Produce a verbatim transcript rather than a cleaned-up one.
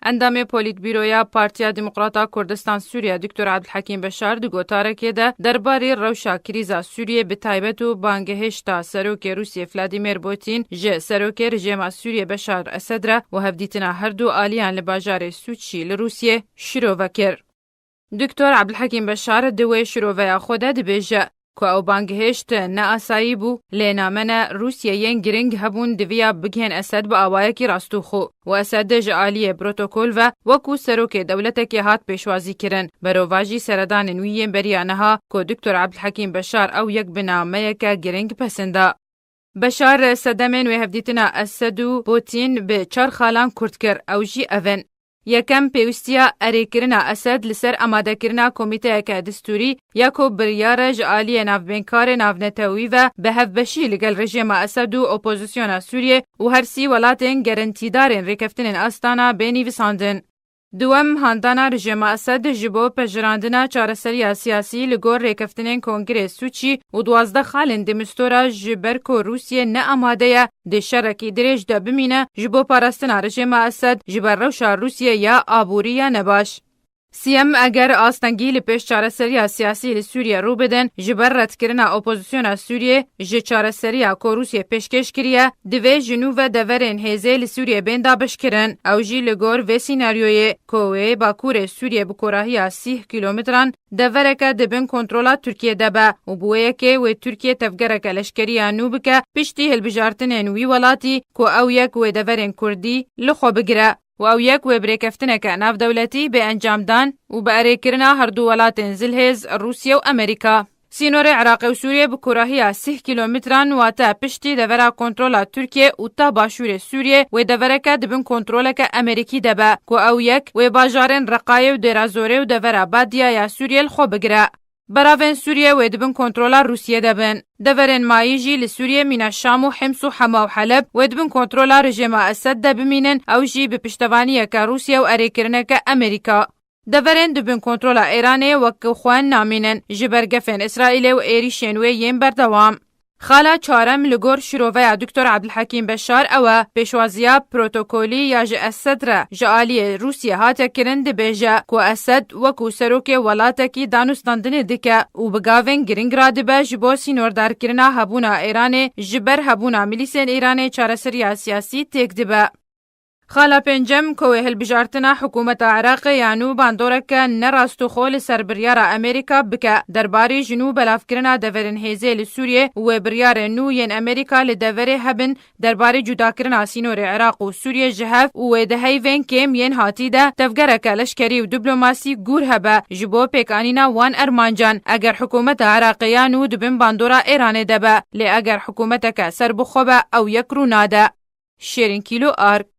Endamê Polîtbîroya Partiya Demokrata Kurdistan Sûriye Doktor Abdulhekîm Beşar di gotarekê de derbarê rewşa krîza Sûriyê bi taybet û bangihêşta Serokê Rûsiyê Vladimir Putin ji Serokê Rejêma Sûriyê Beşar Esed re û hevdîtina her du aliyan li bajarê Sûçî li Rûsiyê şirove kir. Doktor Abdulhekîm Beşar di wê şiroveya xwe de dibêje ku ew bangihêşt ne asayî bû, lê namene Rûsiyê yên giring hebûn diviya bigihên Esed bi awayekî rastûxû û Esed ji aliyê protokol ve wekû serokê dewletekê hat pêşwazî kirin. Berovajî seredanên wî yên beriya niha ku Doktor Abdulhekîm Beşar ew yek bi nameyeke giring pesinda. Beşar sedemên wê hevdîtina Esed û Putin bi çar xalan kurt kir, ew jî ev in. Yekem, pêwîstiya erêkirina Esed li ser amadekirina komîteyeke distûrî ya ku biryar e ji aliyê navbênkarê navnetewî ve bi hevbeşî li gel rejêma Esed û opozisyona Sûriyê û her sî welatên gerentîdarên rêkeftinên Astana bê nivîsandin. Duwem, handana rejêma Esed ji bo pejirandina çareseriya siyasî li gor rêkeftinên Kongirê Sûçî û duwazdeh xalên Demistora ji ber ku Rûsiyê ne amade ye di şerekî dirêj de bimîne ji bo parastina rejêma Esed ji ber rewşa Rûsiyê ya aborî ya nebaş. Siyem, eger astengî li pêş çareseriya siyasî li Sûriyê rû bidin, ji ber redkirina opozisyona Sûriyê ji çareseriya ku Rûsiyê pêşkêş kiriye, divê ji nû ve deverên hêzê li Sûriyê bên dabişkirin. Ew jî li gor vê sînaryoyê ku wê bakurê Sûriyê bi korahiya sîh kîlometran devereke di bin kontrola Tirkiyê de be û bi wê yekê wê Tirkiye tevgereke leşkerî ya nû bike piştî hilbijartinên wî welatî ku ew yek wê deverên kurdî li xwe bigire û ew yek wê bi rêkeftineke navdewletî bê encamdan û bi erêkirina her du welatên zilhêz, Rûsya û Amerîka. Sînorê Iraqê û Sûriyê bi kurahiya sîh kîlometran, wate piştî devera kontrola Tirkiyê û ta başûrê Sûriyê wê devereke di bin kontroleke Amerîkî de be, ku ew yek wê bajarên Reqayê û Dêra Zorê û devera Badiya ya Sûriyê li xwe bigire. Beravên Sûriyê wê di bin kontrola Rûsiyê de bin. Deverên mayî jî li Sûriyê mîna Şam û Hims û Hema û Heleb wê di bin kontrola rejêma Esed de bimînin, ew jî bi piştevaniyeke Rûsya û erêkirineke Amerîka. Deverên di bin kontrola Îranê wek xwe namînin, ji ber gefên Îsraîlê û êrîşên wê yên berdewam. Xala çarem li gor şiroveya Doktor Abdulhekîm Beşar ew e, pêşwaziya protokolî ya ji Esed re ji aliyê Rûsiyê hate kirin dibêje ku Esed wekû serokê welatekî danûstandinê dike û bi gavên giring radibe ji bo sînordarkirina hebûna Îranê ji ber hebûna milîsên Îranê çareseriya siyasî têk dibe. Xala pêncem, ku wê hilbijartina hikûmeta Iraqê ya nû bandoreke ne rastûxo li ser biryara Amerîka bike, derbarê ji nû belavkirina deverên hêzê li Sûriyê û wê biryarên nû yên Amerîka li deverê hebin derbarê cudakirina sînorê Iraq û Sûriyê ji hev û wê di heyvên kêm yên hatî de tevgereke leşkerî û diplomasî gûr hebe ji bo pêkanîna wan ermancan, eger hikûmeta Iraqê ya nû di bin bandora Îranê de be, lê eger hikûmeteke serbixwe be, ew yek rû nade. Şêrîn Kîlo Ark.